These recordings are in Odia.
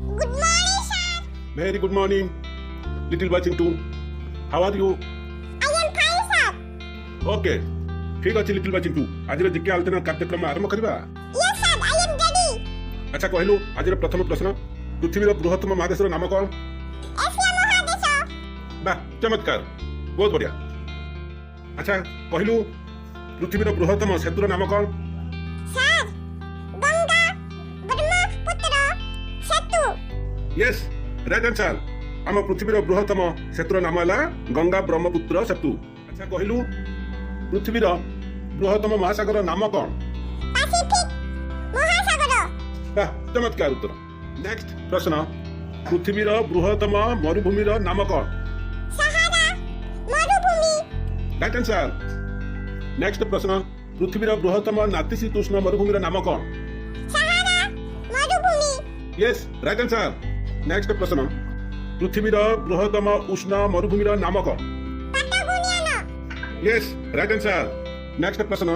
Good morning, sir. Very good morning, little boy Chintu. How are you? I am fine, sir. Okay, ଠିକ୍ ଅଛି ଲିଟିଲ୍ ବୟ ଚିଣ୍ଟୁ, ଆଜିର ଜିକେ ଆଲୋଚନା କାର୍ଯ୍ୟକ୍ରମ ଆରମ୍ଭ କରିବା। Yes, sir. I am ready. ଆଚ୍ଛା କହିଲୁ, ଆଜିର ପ୍ରଥମ ପ୍ରଶ୍ନ, ପୃଥିବୀର ବୃହତ୍ତମ ମହାଦେଶର ନାମ କ'ଣ? ଏସିଆ ମହାଦେଶ। ବାহ, ଚମତ୍କାର, ବହୁତ ବଢିଆ। ଆଚ୍ଛା କହିଲୁ, ପୃଥିବୀର ବୃହତ୍ତମ ସେତୁର ନାମ କ'ଣ? ସାର୍, ଗଙ୍ଗା ବ୍ରହ୍ମପୁତ୍ର ସେତୁ। Yes, right answer. ଆମ ପୃଥିବୀର ବୃହତ୍ତମ ସେତୁର ନାମ ହେଲା ଗଙ୍ଗା ବ୍ରହ୍ମପୁତ୍ର ସେତୁ। ଆଚ୍ଛା କହିଲୁ, ପୃଥିବୀର ବୃହତ୍ତମ ମହାସାଗର ନାମ କ'ଣ? ପାସିଫିକ ମହାସାଗର। ବାহ, ଚମତ୍କାର ଉତ୍ତର। ନେକ୍ସଟ ପ୍ରଶ୍ନ, ପୃଥିବୀର ବୃହତ୍ତମ ମରୁଭୂମିର ନାମ କ'ଣ? ସାହାରା ମରୁଭୂମି। Right answer. Next ପ୍ରଶ୍ନ, ପୃଥିବୀର ବୃହତ୍ତମ ନାତିଶୀତୋଷ୍ଣ ମରୁଭୂମିର ନାମ କ'ଣ? ସାହାରା ମରୁଭୂମି। Yes, right answer. Next ପ୍ରଶ୍ନ, ପୃଥିବୀର ବୃହତ୍ତମ ଉଷ୍ଣ ମରୁଭୂମିର ନାମ କ'ଣ? ପାଟାଗୋନିଆନ। Yes, right answer. Next ପ୍ରଶ୍ନ,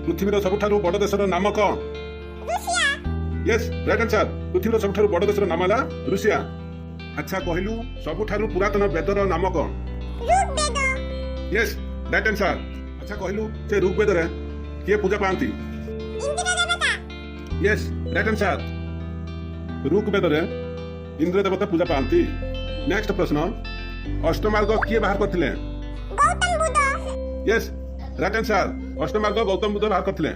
ପୃଥିବୀର ସବୁଠାରୁ ବଡ଼ ଦେଶର ନାମ କ'ଣ? ରୁଷିଆ। Yes, right answer. ପୃଥିବୀର ସବୁଠାରୁ ବଡ଼ ଦେଶର ନାମ ହେଲା ରୁଷିଆ। ଆଚ୍ଛା କହିଲୁ, ସବୁଠାରୁ ପୁରାତନ ବେଦର ନାମ କ'ଣ? ଋଗ୍ବେଦ। Yes, right answer. ଆଚ୍ଛା କହିଲୁ, ସେ ଋଗ୍ବେଦରେ କିଏ ପୂଜା ପାଆନ୍ତି? ଇନ୍ଦ୍ର ଦେବତା। Yes, right answer. ଋଗ୍ବେଦରେ ଇନ୍ଦ୍ର ଦେବତା ପୂଜା ପାଆନ୍ତି। ନେକ୍ସଟ ପ୍ରଶ୍ନ, ଅଷ୍ଟମାର୍ଗ କିଏ ବାହାର କରିଥିଲେ? Gautam Buddha. Yes, right answer. ଅଷ୍ଟମାର୍ଗ Gautam Buddha ବାହାର କରିଥିଲେ।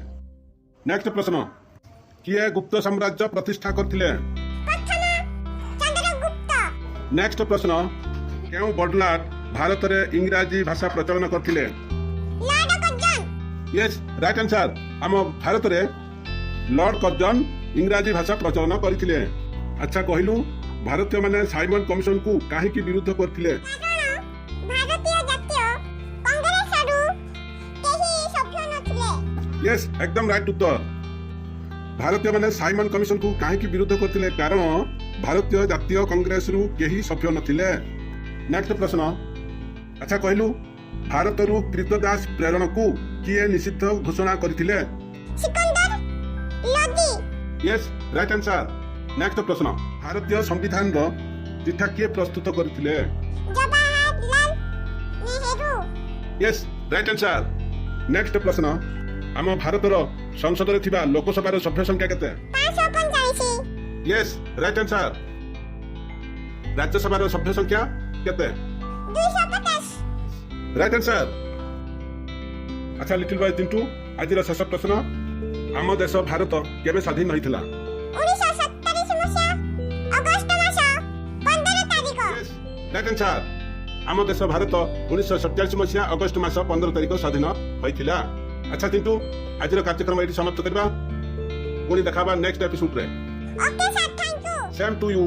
ନେକ୍ସଟ ପ୍ରଶ୍ନ, କିଏ ଗୁପ୍ତ ସାମ୍ରାଜ୍ୟ ପ୍ରତିଷ୍ଠା କରିଥିଲେ? ପ୍ରଥମ ଚନ୍ଦ୍ରଗୁପ୍ତ। ନେକ୍ସଟ ପ୍ରଶ୍ନ, କେଉଁ ବଡଲାଟ ଭାରତରେ ଇଂରାଜୀ ଭାଷା ପ୍ରଚଳନ କରିଥିଲେ? Lord Curzon. Yes, right answer. ଆମ ଭାରତରେ ଲର୍ଡ କର୍ଜନ ଇଂରାଜୀ ଭାଷା ପ୍ରଚଳନ କରିଥିଲେ। ଆଚ୍ଛା କହିଲୁ, ଭାରତୀୟମାନେ ସାଇମନ କମିଶନକୁ କାହିଁକି ବିରୋଧ କରିଥିଲେ? କାରଣ ଭାରତୀୟ ଜାତୀୟ କଂଗ୍ରେସରୁ କେହି ସଭ୍ୟ ନଥିଲେ। ୟେସ୍, ଏକଦମ ରାଇଟ୍ ଉତ୍ତର। ଭାରତୀୟମାନେ ସାଇମନ କମିଶନକୁ କାହିଁକି ବିରୋଧ କରିଥିଲେ? କାରଣ ଭାରତୀୟ ଜାତୀୟ କଂଗ୍ରେସରୁ କେହି ସଭ୍ୟ ନଥିଲେ। ନେକ୍ସଟ ପ୍ରଶ୍ନ, ଆଚ୍ଛା କହିଲୁ, ଭାରତରୁ କ୍ରୀତଦାସ ପ୍ରେରଣକୁ କିଏ ନିଷିଦ୍ଧ ଘୋଷଣା କରିଥିଲେ? Sikandar Lodi. Yes, right answer. Next ପ୍ରଶ୍ନ, ଭାରତୀୟ ସମ୍ବିଧାନର ଚିଠା କିଏ ପ୍ରସ୍ତୁତ କରିଥିଲେ? Jawaharlal Nehru. Yes, right answer. Next ପ୍ରଶ୍ନ, ଆମ ଭାରତର ସଂସଦରେ ଥିବା ଲୋକସଭାର ସଭ୍ୟ ସଂଖ୍ୟା କେତେ? 545। Yes, right answer. ରାଜ୍ୟସଭାର ସଭ୍ୟ ସଂଖ୍ୟା କେତେ? 250। Right answer. ଆଚ୍ଛା ଲିଟିଲ ବୟ ଚିଣ୍ଟୁ, ଆଜିର ଶେଷ ପ୍ରଶ୍ନ, ଆମ ଦେଶ ଭାରତ କେବେ ସ୍ୱାଧୀନ ହୋଇଥିଲା? 1947 ମସିହା ଅଗଷ୍ଟ ମାସ 15 ତାରିଖ। Yes, right answer. ଆମ ଦେଶ ଭାରତ 1947 ମସିହା ଅଗଷ୍ଟ ମାସ 15 ତାରିଖ ସ୍ୱାଧୀନ ହୋଇଥିଲା। ଆଚ୍ଛା ଚିଣ୍ଟୁ, ଆଜିର କାର୍ଯ୍ୟକ୍ରମ ଏଇଠି ସମାପ୍ତ କରିବା। ପୁଣି ଦେଖା ହେବା next ଏପିସୋଡରେ। Okay sir, thank you. Same to you.